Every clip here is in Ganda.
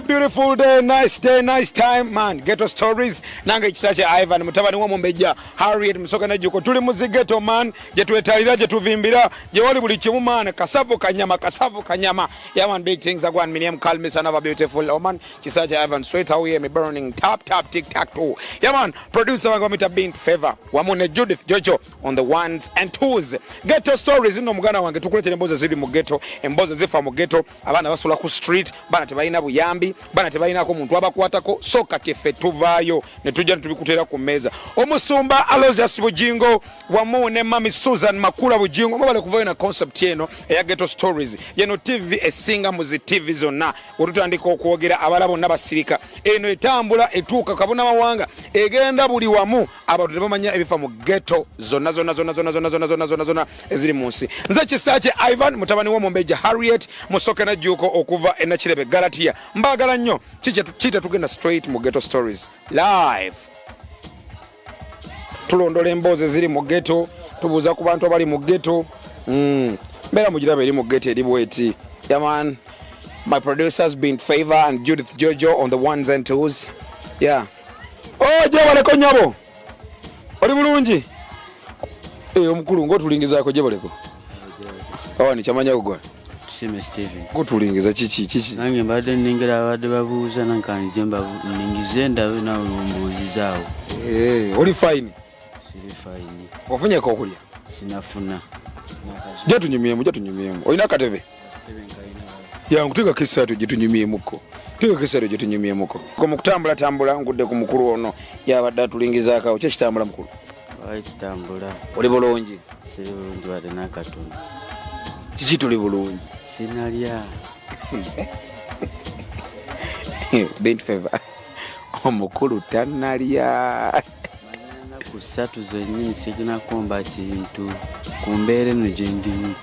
Beautiful day, nice day, nice time, man. Ghetto Stories. Nange Kisakye Ivan, mutabani wa Mumbejja Harriet Musoke Najjuko. Tuli mu zi ghetto, man, gye twetalira, gye tuvimbira, gye wali buli kimu, man. Kasavu kanyama, kasavu kanyama. Yeah man, big things are going. Me name call me son of a beautiful woman. Kisakye Ivan, straight away me burning tap tap tic tac toe. Yeah man, producer wange bamuyita Bint Favor. Wamu ne Judith Jojo on the ones and twos. Ghetto Stories nno, muganda wange, tukuleetera emboozi eziri mu ghetto, emboozi ezifa mu ghetto. Abaana basula ku street, baana tebalina buyambi, baana tebalinako muntu abakwatako. So kati ffe tuvaayo ne tujja ne tubikuteera ku mmeeza. Omusumba Aloysius Bujingo wamu ne Mami Susan Makula Bujingo, mwebale kuvayo na concept eno eya Ghetto Stories. Yeno TV esinga mu zi TV zonna. Wetutandika okwogera, abala bonna basirika. Eno etambula, etuuka kabona mawanga, egenda buli wamu. Abantu tebamanya ebifa mu ghetto zonna zonna zonna zonna zonna zonna zonna zonna zonna eziri mu nsi. Nze Kisakye Ivan, mutabani w'Omumbejja Harriet Musoke Najjuuko, okuva e Nakirebe Galatiya. Mbaagala nnyo. Kiite tugenda straight mu Ghetto Stories live. Tulondola emboozi eziri mu ghetto, tubuuza ku bantu abali mu ghetto. Mbeera mugiraba eri mu ghetto eri bweti. Yeah man, my producers Bint Favor and Judith Jojo on the ones and twos. Yeah, oh, gyebaleko nyabo, oli bulungi? Eh, omukulu ng'otulingizaako, gyebaleko awani kyamanya kugwa. Tusime Steven. Ngotulingiza kiki kiki? Nange mbadde nnengera abadde babuuza, nankanije nningize ndabe nawe ombuuzizaawo. Eh, oli fine? Siri fine. Ofunyeko okulya? Sinafuna. Gyetunyumyemu, gyetunyumyemu. Olina akatebe? Yangu, teekako esaatu gyetunyumyemuko, teekako esaatu gyetunyumyemuko. Ko mu kutambulatambula ngudde ku mukulu ono, yabadde atulingizaako awo. Kyekitambula, mukulu? Wayi kitambula. Oli bulungi? Siri bulungi wadde n'akatono. Kiki tuli bulungi? Sinalya. Bint Favor, omukulu tannalya. Ennaku 3 zennyini sirinakomba kintu ku mbeera eno gye ndimu.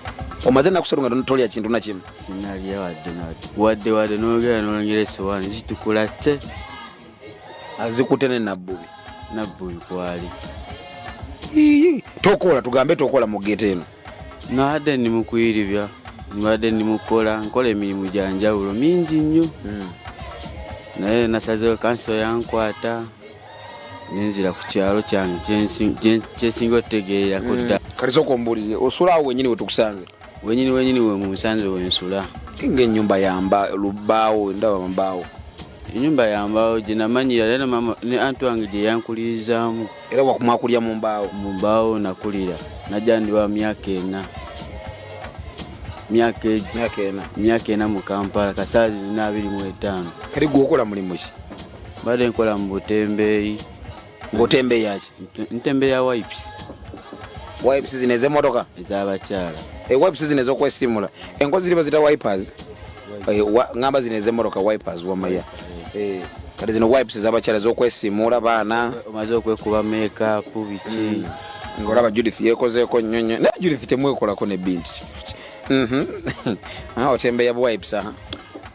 Omaze ennaku 3 nga tolya kintu nakimu? Sinalya wadde nadde, wadde wadde. N'ogera n'olengera essowaani zitukula te. Azikutte ne nabbubi. Nabbubi kwali. Ii, tokola, tugambe tokola mu ghetto eno? Nabadde ndi mu kuyiribya, mbadde ndi mukukola, nkola emirimu gya njawulo mingi nnyo, naye nasazeewo kanso yankwata nenzira ku kyalo kyange kyensinga otutegeererako ddala. Kati sooka ombuulire, osula awo wenyini wetukusanze? Wenyini wenyini we munsanze wensula. Ngaennyumba yamba lubaawo, ndaba mbaawo. Enyumba yambaawo gye namanyira era mama ne anti wange gye yankulirizaamu. Era mwakulya mu mbaawo? Mu mbaawo nakulira, najja ndi wa myaka 4, myaka egi. Myaka 4. Myaka 4 mu Kampala, kasaali zina 25. Kati gwe okola mulimu ki? Mbadde nkola mu butembeeyi. Ng'otembeeya ki? Ntembeeya wipes. Wipes zino ez'emmotoka? Ez'abakyala. Eh, wipes zino ez'okwesiimula enkozi ziri bazita wipers. Eh, ngamba zino ez'emmotoka wipers wamaya. Eh, kati zino wipes ez'abakyala ez'okwesiimuula baana. Omaze okwekuba makeup biki. Ng'olaba Judith yeekozeeko nnyo nnyo, naye Judith temwekolako ne Binti. Ah, otembeeya bu wipes, aha.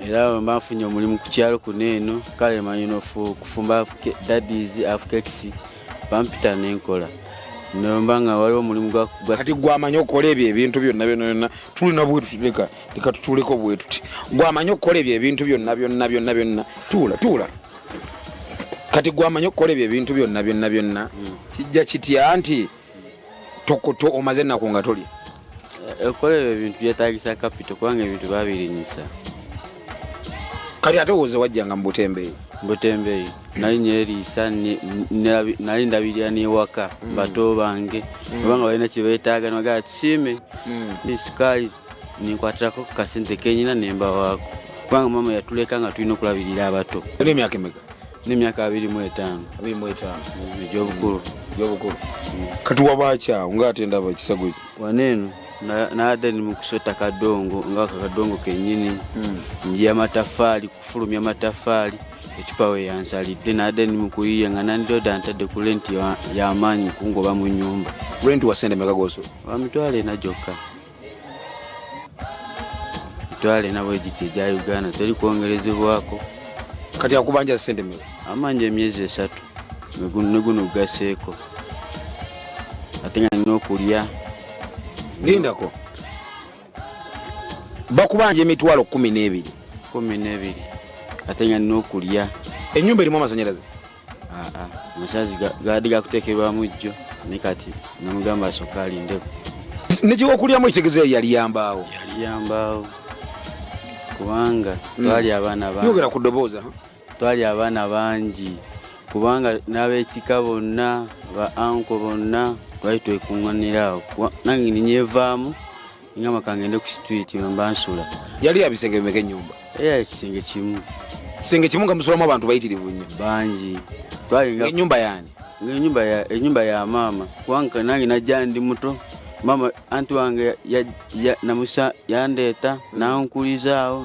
Era bwe mba nfunye omulimu ku kyalo kuno eno, kale manyi kufumba daddies, half cakes, bampita nenkola nomba nga waliwo omulimu gwa Kati gwamanyi okukola ebyo ebintu byonna byonna byonna? Tulina bwe tuti, leka leka tutuuleko bwe tuti. Gwamanyi okukola ebyo ebintu byonna byonna byonna byonna? Tuula, tuula. Kati gwamanyi okukola ebyo ebintu byonna byonna byonna, kijja kitya nti omaze ennaku nga tolya? Okukola ebyo ebintu byetagisa capital, kubanga ebintu babirinyisa. Kati ate woze wajjanga mu butembeeyi? Butembeeyi nali nyeriisa, nali ndabirira newaka bato bange, kubanga balina kyebeetaaga nibagamba tusiime ne sukaali, ninkwatirako ku kasente kenyina nembawaako, kubanga mama yatuleka nga tulina okulabirira abato. Olina emyaka emeka? N'emyaka 25. 25. Egy'obukulu. Egy'obukulu. Kati wabakyawo ngaate ndaba ekisago. Wano eno nabadde ndi mu kusota kadongo, nga kakadongo kennyini, njiya matafaali, kufulumya matafaali. Ecupa we yansalidde, nabadde ndi mu kuyiya nga nandiroda ntadde ku renti y'amaanyi kungoba mu nyumba. Rent wa sente meka goso? Wa 40,000 gyokka, 40,000 bwe giti egya Uganda, teri kwongerezebwako. Kati akubanja sente meka? Amanja emyezi 3 ne guno gugaseeko, ate nga nina okulya. Lindako, bakubanja 120,000? 12. Ate nga nina okulya. Ennyumba erimu amasanyalaze? Aa, amasanyalaze gaadde gakuteekerwamu jjo, ne kati namugamba asooke alindeko. Nekiwokulyamu ekitegeeza yali yambaawo? Yali yambaawo, kubanga twali abaana bangi. Yogera ku ddoboozi. Twali abaana bangi, kubanga n'ab'ekika bonna, ba uncle bonna, twali twekuŋŋanira awo. Nange ninyevaamu, ngamba kangende ku street wemba nsula. Yali ya bisenge bimeka ennyumba? Era ekisenge kimu. Kisenge kimu nga musulamu abantu bayitirivu nnyo? Bangi. Ennyumba yani? Enyumba ya maama, kubanga nange najja ndi muto. Maama anti wange namusa yandeeta nankulizaawo,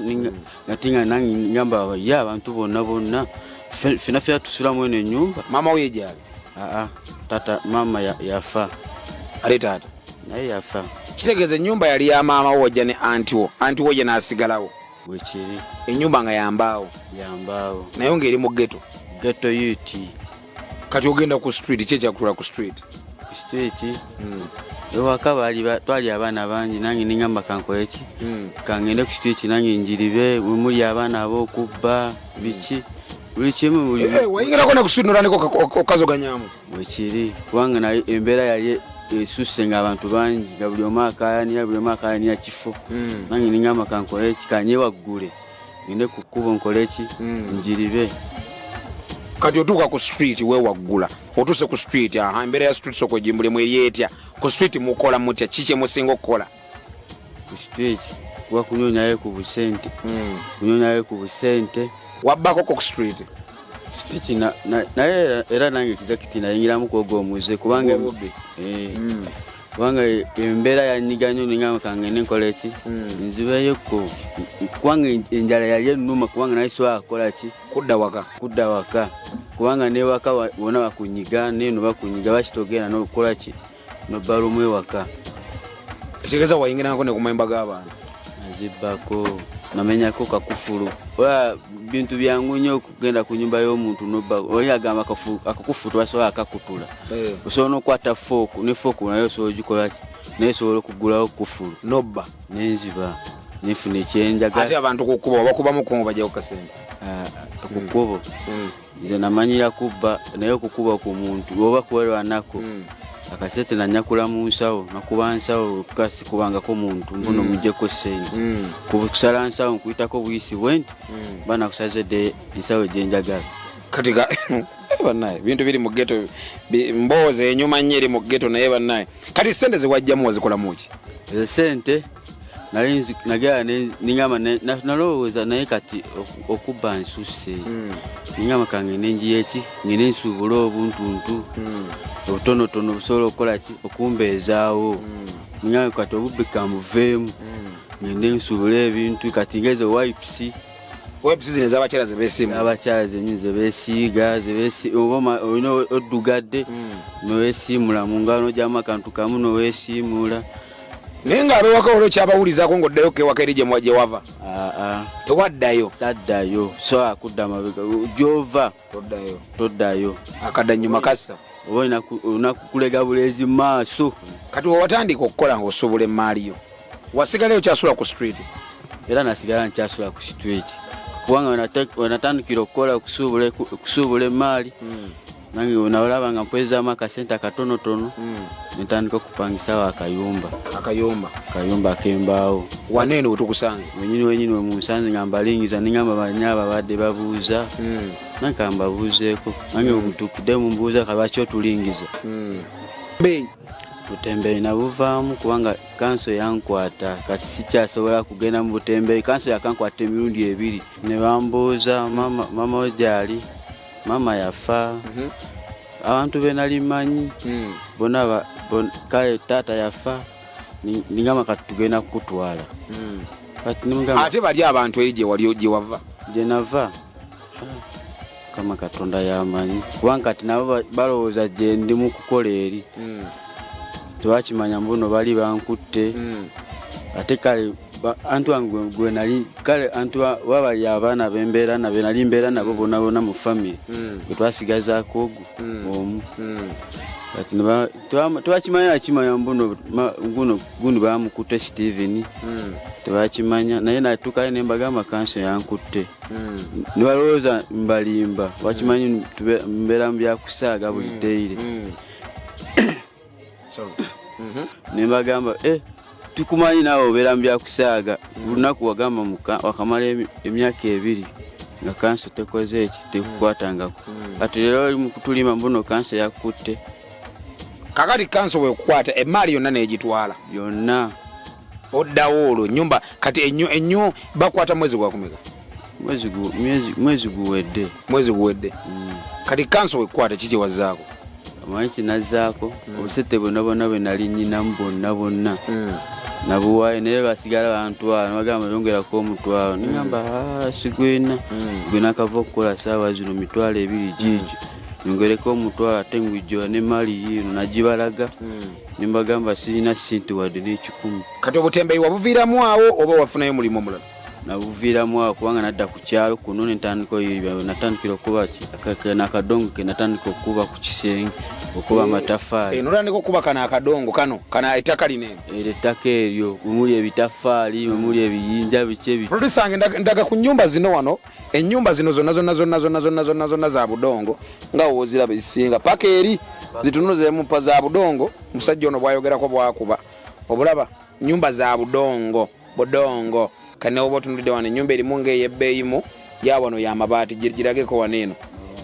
ate nga nange ngamba ye abantu bonna bonna fena fena tusulamu eno enyumba. Maama wo yegyali? Aa, tata maama yafa. Ate taata? Naye yafa. Kitegeeza ennyumba yali ya maama wo, wajja ne anti wo, anti wo ye n'asigalawo? Bwekiri. Ennyumba nga yambaawo? Yambaawo. Naye ng'eri mu ghetto? Ghetto youth. Kati ogenda ku street, ki ekyakutwala ku street? Ku street ewaka twali abaana bangi, nange ningamba kankole ki, kangende ku street nange njiribe wemuli abaana ab'okubba biki buli kimu buli. Wayingirako ne ku street notandika okazoganyamu? Bwekiri, kubanga naye embeera yali esusse, nga abantu bangi, nga buli omu akayanira, buli omu akayanira kifo. Nange ningamba kankole ki, kanyewaggule ngende ku kkubo nkole ki, njiribe. Kati otuuka ku street, wewaggula, otuuse ku street. Aha, embeera ya street soko egimbulemu eri etya? Ku street mukola mutya? Ki kyemusinga okukola? Ku street kuba kunyonyayo ku busente, kunyonyayo ku busente. Wabbakoko ku street? Street naye era nange kizakiti nayingiramu kwoga omuze, kubanga Ogw'obubbi? Kubanga embeera yanyiga nnyo, ningamba kangende nkole ki, nzibeyoko, kubanga enjala yali ennuma, kubanga naye sobola kukola ki? Kudda waka. Kudda waka, kubanga newaka bonna bakunyiga, neno bakunyiga, bakitogenda nokukola ki, nobba lumu ewaka. Ekitegeeza wayingirangako ne ku mayumba g'abantu? Nazibbako, namenyako kakufulu. Oba bintu byangu nnyo okugenda ku nyumba y'omuntu nobba. Oli agamba akakufulu tebasobola akakutula. Osobola n'okukwata fooku, ne fooku naye osobola ogikola ki, naye osobola okugulawo kufulu. Nobba? Nenziba, nenfuna ekyenjagala. Ate abantu ku kkubo bakubamu kungu bajjako kasente? Ah, ku kkubo nze namanyira kubba, naye okukuba ku muntu oba kwerwanako, akasente nanyakula mu nsawo, nakuba nsawo, kasikubangako muntu mbuno mujjeko sente. Kusala nsawo nkuyitako buyisi bwenti, mba nakusaze dde ensawo gyenjagala. Kati bannaye, bintu biri mu ghetto, mboozi enyuma nnyo eri mu ghetto. Naye bannaye, kati sente zewajjamu wazikolamu ki? Ezo sente nali nagenda ningamba nalowooza, naye kati okubba nsusse, ningamba kangende njiye ki, ngende nsuubule obuntuntu obutonotono busobola okukola ki, okumbeezaawo. Ningamba kati obubbi kambuveemu, ngende nsuubule ebintu, kati ngeze wipes. Wipes zino ez'abakyala zebeesiimu? Abakyala zenyini zebeesiiga, oba olina oddugadde noweesiimula mu ngalo, nojjamu akantu kamu noweesiimuula. Naye ng'abewaka olwo kyabawulizaako ng'oddayo kewaka eri gye wava? Aa. Tewaddayo? Saddayo, sobola kudda mabega gyova. Toddayo? Toddayo. Akadda nyuma kassa. Oba olina kukulega bulezi mu maaso. Kati wewatandika okukola ng'osuubula emaali yo, wasigalayo kyasula ku street? Era nasigala nkyasula ku street, kubanga wenatandikira okukola okusuubula emaali, nange nalaba nga mpwezaamu akasente akatonotono, nentandika okupangisawo akayumba. Akayumba? Akayumba ak'embaawo. Waneeno wetukusanze? Wenyini wenyini wemunsanze, nga mbalingiza, ningamba banya ababadde babuuza, nange kambabuuzeeko, nange wemutuukidde mumbuuza kabaki otulingiza. Beeyi? Butembeeyi nabuvaamu, kubanga kanso yankwata, kati sikyasobola kugenda mu butembeeyi. Kanso yakankwata emirundi ebiri, ne bambuuza mama, mama we gyali, mama yafa. Abantu be nali manyi bonna kale taata yafa, ningamba kati tugenda kukutwala. Kati nimugamba Ate bali abantu eri gye wali gye wava? Gye nava, kama Katonda yamanyi, kubanga kati nabo balowooza gye ndi mu kukola eri, tebakimanya mbuno bali bankutte. Ate kale anti wange gwe nali kale anti wabali abaana bembeera nabo, nali mbeera nabo bonna bonna mu family, gwe twasigazaako ogwo omu. Kati tebakimanya nakimanya mbuno guno gundi bamukutte Steven. Tebakimanya naye natuukayo ne mbagamba kanso yankutte. Nibalowooza mbalimba, bakimanyi mbeera mu byakusaaga buli daily. Ne mbagamba tukumanyi naawe obeera mu byakusaaga, lunaku wagamba wakamala emyaka 2 nga kanso tekoze eki, tekukwatangako. Kati leero oli mu kutulima mbuno kanso yakutte. Kakati kanso wekukwata emaali yonna n'egitwala yonna, oddawo olwo nyumba. Kati enyo bakwata mwezi gwakumeka? Mwezi guwedde. Mwezi guwedde. Kati kanso wekukwata kiki wazzaako? Omanyi kinazzaako obusente bwonna bwonna bwe nali nnyinamu bwonna bwonna nabuwaayo, naye basigala bantwala nabagamba yongerako omutwalo, nengamba sigwena gwe nakava okukola saawa zino 20,000 giigyo, nyongereko omutwalo ate ngujjola n'emaali yiino nagibalaga nembagamba sirina ssente wadde n'ekikumi. Kati obutembeeyi wabuviiramu awo oba wafunayo omulimu omulala? Nabuviiramu awo kubanga nadda ku kyalo kuno nentandika natandikira okuba nakadongo ke natandika okuba ku kisenge okuba amataffaali. Notandika okuba kano akadongo kano kana ettaka lino eno? Eryo ettaka eryo mwemuli ebitaffaali, mwemuli ebiyinja biki ebiki. Producer wange, ndaga ku nnyumba zino wano. Ennyumba zino zonna zonna zonna zonna zonna zonna zonna za budongo nga woziraba ezisinga paka eri zitunuzeemu pa za budongo. Omusajja ono bwayogerako bwakuba obulaba nyumba za budongo budongo. Kati newoba otunulidde wano ennyumba erimu ng'eyebbeeyimu ya wano y'amabaati, girageko wano eno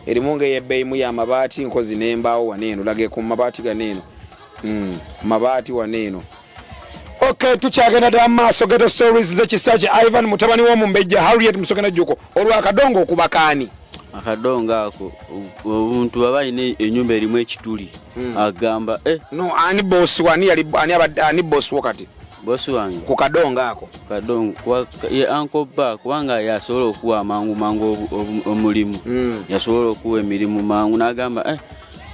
erimu ng'eyebbeeyimu y'amabaati nkozi n'embaawo wano eno, lage ku mabaati gano eno, mabaati wano eno. Okay, tukyagenda ddala mu maaso. Ghetto Stories ze Kisaki Ivan mutabani w'omumbejja Harriet Musogena Jjuko. Olwo akadongo okuba kaani? Akadongo ako omuntu aba alina ennyumba erimu ekituli agamba No, ani bosi wo? Ani yali ani abadde ani bosi wo kati? Bosi wange ku kadongo ako. Kadongo ye Uncle Ba, kubanga yasobola okuwa amangu mangu omulimu. Yasobola okuwa emirimu mangu n'agamba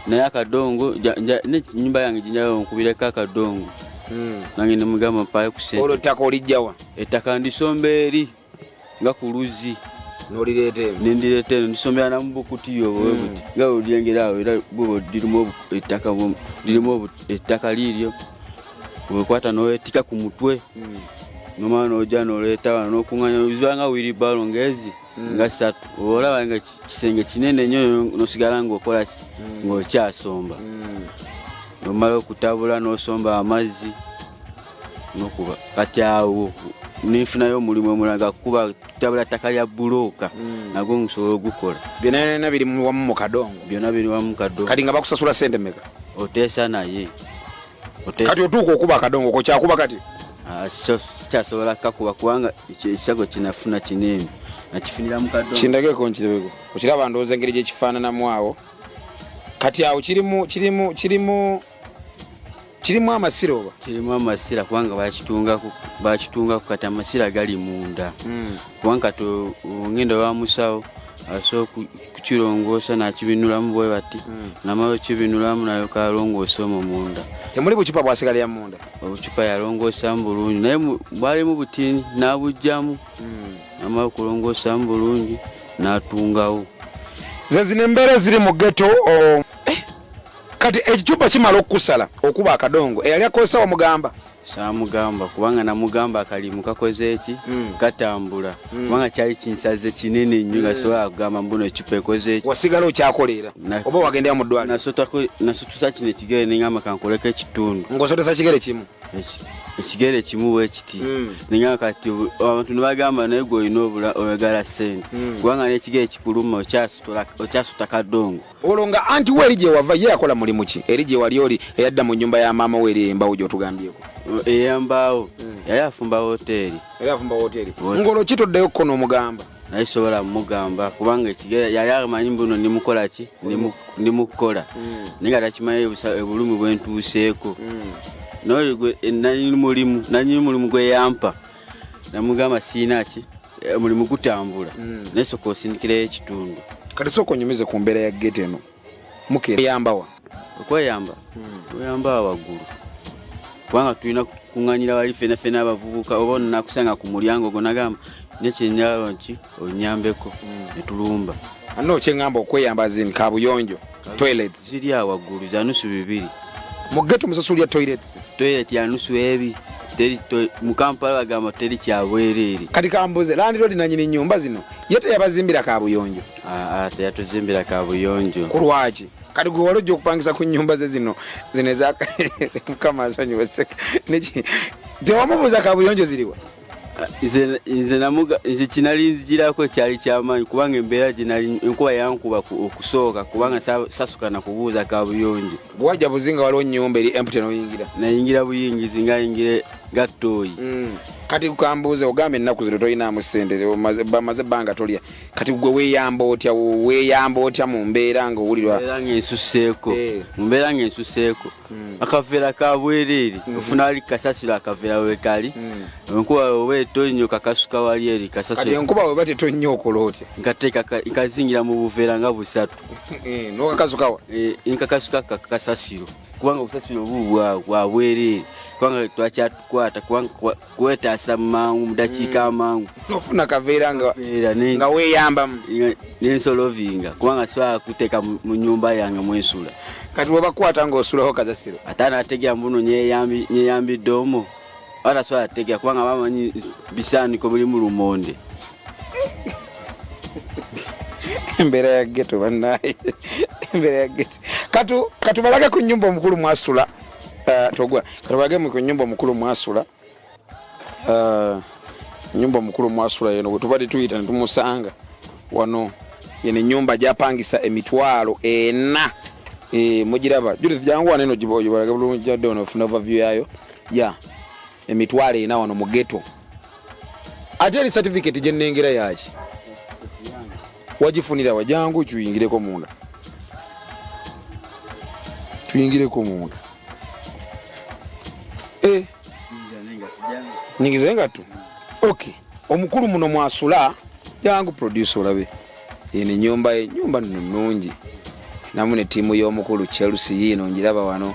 naye akadongo n'ennyumba yange ginjayo nkubireko akadongo. Nange ne mugamba mpaayo ku ssente. Olwo ettaka olijjawa? Ettaka ndisomba eri nga ku luzzi. N'olireeta eno? Ne ndireeta eno, ndisombera na mu bukutiya obwo buti. Nga bw'olyengera awo era bwo lirimu ettaka, lirimu ettaka liiryo. Bw'okwata n'oweetika ku mutwe. N'omala n'ojja n'oleeta wano n'okuŋŋaanya oziba nga wheelbarrow ng'ezi nga 3. Oba olaba nga kisenge kinene nnyo n'osigala ng'okola ki? Ng'okyasomba. N'omala okutabula n'osomba amazzi n'okuba. Kati awo nenfunayo omulimu omulala nga kuba kutabula ttaka lya bbulooka, nagwo nsobola ogukola. Byonna byonna biri wamu mu kadongo? Byonna biri wamu mu kadongo. Kati nga bakusasula ssente mmeka? Oteesa naye. Kati otuuka okuba akadongo ko kyakuba kati? Sikyasobola kukakuba kubanga ekisago kinafuna kinene nakifunira mu kadongo. Kindageko nkirabeko. Okiraba ndowooza engeri gye kifaananamu awo. Kati awo kirimu amasira oba? Kirimu amasira kubanga bakitungako kati amasira gali munda. Kubanga kati ogenda wa musawo asobola kukirongoosa n'akibinulamu bwe bati. N'amala okibinulamu n'alyoka alongoosa omwo munda. Temuli bucupa bwasigalira munda? Obucupa yalongoosamu bulungi naye bwalimu butini n'abuggyamu. N'amala okulongoosamu bulungi n'atungawo. Ze zino embeera eziri mu ghetto. Kati ekicupa kimala okukusala okuba akadongo, eyali akozesa wamugamba? Saamugamba kubanga namugamba akalimu kakoze eki? Katambula. Kubanga kyali kinsaze kinene nnyo nga sobola kugamba mbuno ecupa ekoze eki. Wasigala okyakoleera? Oba wagendera mu ddwaliro? Nasotesa kino ekigere ne ngamba kankoleko ekitundu. Ng'osotesa kigere kimu? Ekigere kimu bwe kiti. Ne ngamba kati abantu ne bagamba naye gwe olina oyagala ssente. Kubanga n'ekigere kikuluma okyasota kadongo. Olwo nga anti we eri gye wava ye yakola mulimu ki? Eri gye wali oli eyadda mu nnyumba ya maama we eri embaawo gy'otugambyeko? Ey'embaawo? Yali afumba woteeri. Yali afumba woteeri. Ng'olwo ki toddayo kko n'omugamba? Naye sobola mugamba kubanga ekigere yali amanyi mbuno ndimukola ki? Ndimukola. Naye nga takimanyi obulumi bwe ntuuseeko. N'oyo gwe nannyini mulimu gwe yampa. Namugamba sirina ki? Omulimu gutambula. Naye sooka osindikireyo ekitundu. Kati sooka onyumize ku mbeera ya ghetto eno. Mukeeyamba wa? Okweyamba? Kweyamba wa waggulu. Kubanga tulina kuŋŋaanyira wali ffenna ffenna abavubuka, oba onakusanga ku mulyango gwo nagamba nekyenjalo nki onnyambeko ne tulumba. No kye ŋŋamba okweyamba zin kabuyonjo. Toilets Ziri awo waggulu za nusu bibiri. Mu ghetto musasulira toilets? Toilet ya nusu ebi. Teri mu Kampala bagamba teri kya bwereere. Kati kambuze, landlord nanyini nyumba zino ye teyabazimbira kabuyonjo? Aa, teyatuzimbira kabuyonjo. Ku lwaki? Kati gwe wali ojja okupangisa ku nyumba ze zino zino eza Mukama asonyiwe seka. Neki tewamubuuza kabuyonjo ziriwa? Nze namuga, nze kinali nzijirako kyali kyamaanyi kubanga embeera gye nali, enkuba yankuba okusooka kubanga sasuka na kubuuza kabuyonjo. Bwajja buzinga waliwo nnyumba eri empty n'oyingira? Nayingira buyingizi ngayingire nga ttooyi. Kati kambuuze, ogamba ennaku zino tolinaamu ssente, bamaze ebbanga tolya, kati gwe weeyamba otya? Weeyamba otya mu mbeera ng'owulirwa? Mbeera ng'ensuseeko. Mu mbeera ng'ensuseeko. Akaveera ka bwereere. Ofuna wali kasasiro akaveera we kali. Enkuba oba etonnya kakasuka wali eri kasasiro. Kati enkuba weba tetonnya okola otya? Nkateeka nkazingira mu buveera nga busatu. N'okakasukawa? Nkakasuka kasasiro. Kubanga obusasiro obu bwa bwereere. Kubanga twakyatukwata, kubanga kwetaasa mangu, mu dakiika amangu. N'ofuna kaveera Kaveera nga weeyambamu. Nensolovinga, kubanga sobola kuteeka mu nnyumba yange mwensula. Kati webakwata ng'osulaho kasasiro? Ate anategera mbuno nyeyambidde omwo. Ate sobola kutegera kubanga bamanyi bisaaniko mulimu lumonde. Embeera ya ghetto bannaye. Embeera ya ghetto. Katubalage ku nnyumba omukulu mwasula. Togwa. Katubalage ku nnyumba omukulu mwasula. Nnyumba omukulu mwasula yeno bwe tubadde tuyita ne tumusanga wano. Yeno ennyumba gy'apangisa emitwalo ena. Mugiraba. Judith, jangu wano eno ogibalage bulungi, jadde wano ofuna overview yaayo. Ya, emitwalo ena wano mu ghetto. Ate eri certificate gye nnengera yaaki? Wagifunira wa? Jangu tuyingireko munda. Tuyingireko munda. Nyingize engatto. Okay. Omukulu muno mwasula, jangu producer olabe. Eno ennyumba ye, ennyumba nno nnungi. Namu ne ttiimu y'omukulu Chelsea yiino ngiraba wano.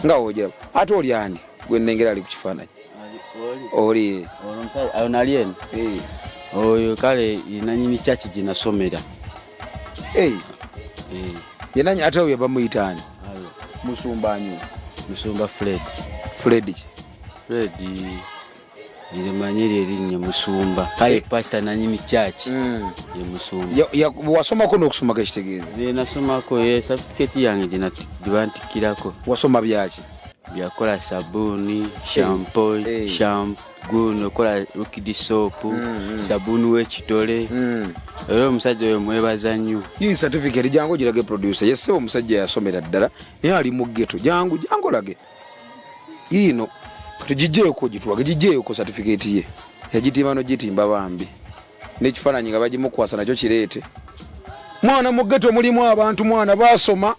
Nga w'ogiraba. Ate oli ani? Gwe nnengera ali ku kifaananyi. Oli. Ono omusajja, ayo nali eno. Oyo kale nanyini church gye nasomera. Ye nanyi ate oyo bamuyita ani? Ayo. Musumba anyi? Musumba Fred. Fred ki? Fred nze manyi eryo erinnya Musumba. Kale pastor nanyini church. Ye Musumba. Wasomako n'okusomako ekitegeeza? Nze nasomako, ye certificate yange gye bantikkirako. Wasoma byaki? Byakola sabuni, shampoo, shampoo, guno kola liquid soap, sabuni w'ekitole. Era omusajja oyo mwebaza nnyo. Yi certificate jangu ogirage producer. Ye ssebo omusajja yasomera ddala naye ali mu ghetto. Jangu, jangu olage. Yiino kati gigyeeko gitulage, gigyeeko certificate ye. Yagitimba n'ogitimba bambi. N'ekifaananyi nga bagimukwasa nakyo kireete. Mwana mu ghetto mulimu abantu mwana baasoma.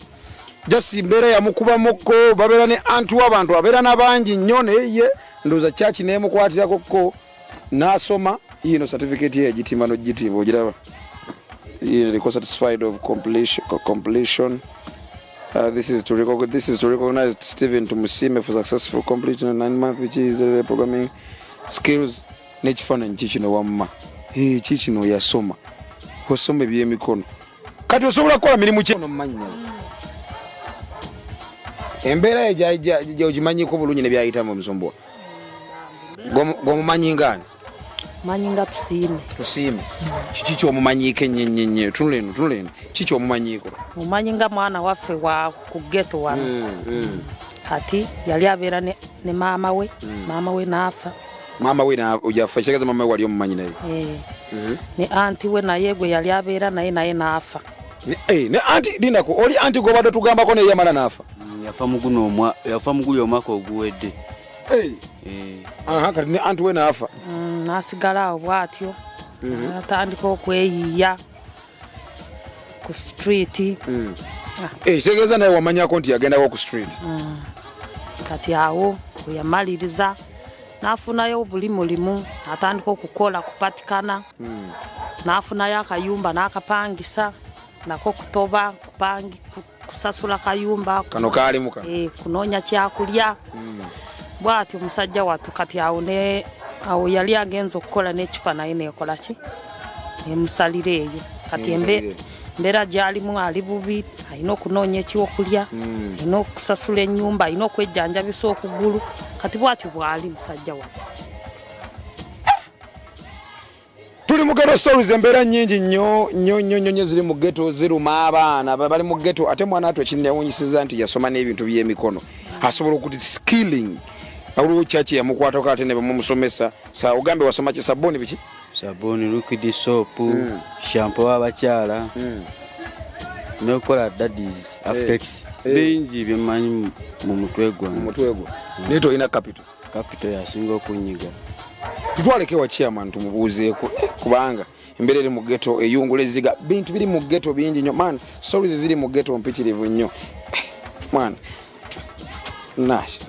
Just mbeera yamukubamukko, babeera ne anti w'abantu abeera na bangi nnyo naye ye ndowooza church n'emukwatirako n'asoma. Yiino certificate ye yagitimba n'ogitimba ogiraba. Yiino eriko satisfied of completion. This is to recognize Stephen Tumusiime for successful completion of 9 months, which is programming skills. N'ekifaananyi kikino wamma. Hey, kikino yasoma. Osoma ebyemikono. Kati osobola kukola mirimu ki? Ono mmanyi. Embeera ye gy'ogimanyiko bulungi ne byayitamu omusumba. Gw'omumanyi ng'ani? Manyi nga Tusiime. Tusiime. Kiki ky'omumanyiiko ennyo ennyo ennyo? Tunula eno, tunula eno. Kiki ky'omumanyiiko? Mumanyi nga mwana waffe wa ku ghetto wano. Kati yali abeera ne maama we, maama we n'afa. Maama we yafa, kitegeeza maama we wali omumanyi naye? Ne anti we naye gwe yali abeera naye, naye n'afa. Ne anti, lindako, oli anti gw'obadde tugambako naye yamala n'afa? Yafa mu guno omwa-, yafa mu guli omwaka oguwedde. Aha, kati ne anti we n'afa. N'asigala awo bw'atyo. N'atandika okweyiiya ku street. Kitegeeza naye wamanyako nti yagendako ku street. Kati awo bwe yamaliriza n'afunayo buli mulimu, atandika okukola kupatikana. N'afunayo akayumba n'akapangisa, nako kutoba, kusasula kayumba. Kano kaalimu kano. Kunoonya kyakulya. Bw'atyo omusajja wattu kati awo ne awo yali agenze okukola n'eccupa naye neekola ki? Nemusalira eyo. Kati Nemusalira. Mbeera gyalimu ali bubi, alina okunoonya ekyokulya, alina okusasula ennyumba, alina okwejjanjabisa okugulu. Kati bwatyo bwali musajja wattu. Tuli mu ghetto stories, embeera nnyingi nnyo nnyo nnyo nnyo nnyo ziri mu ghetto, ziruma abaana bali mu ghetto. Ate mwana atwe ekinnewuunyisiza nti yasoma n'ebintu by'emikono, asobola okuti skilling. Waliwo kyaki yamukwatako ate ne bamumusomesa. Sa ogambe wasoma ki? Sabbuuni biki? Sabbuuni, liquid soap, shampoo w'abakyala, n'okukola daddies, aftex, bingi byemmanyi mu mutwe gwange. Mu mutwe gwo, naye tolina capital. Capital yasinga okunyiga. Tutwaleko ewa chairman tumubuuzeeko, kubanga embeera eri mu ghetto eyungula ezziga. Bintu biri mu ghetto bingi nnyo man, stories ziri mu ghetto mpitirivu nnyo. Mwana nash.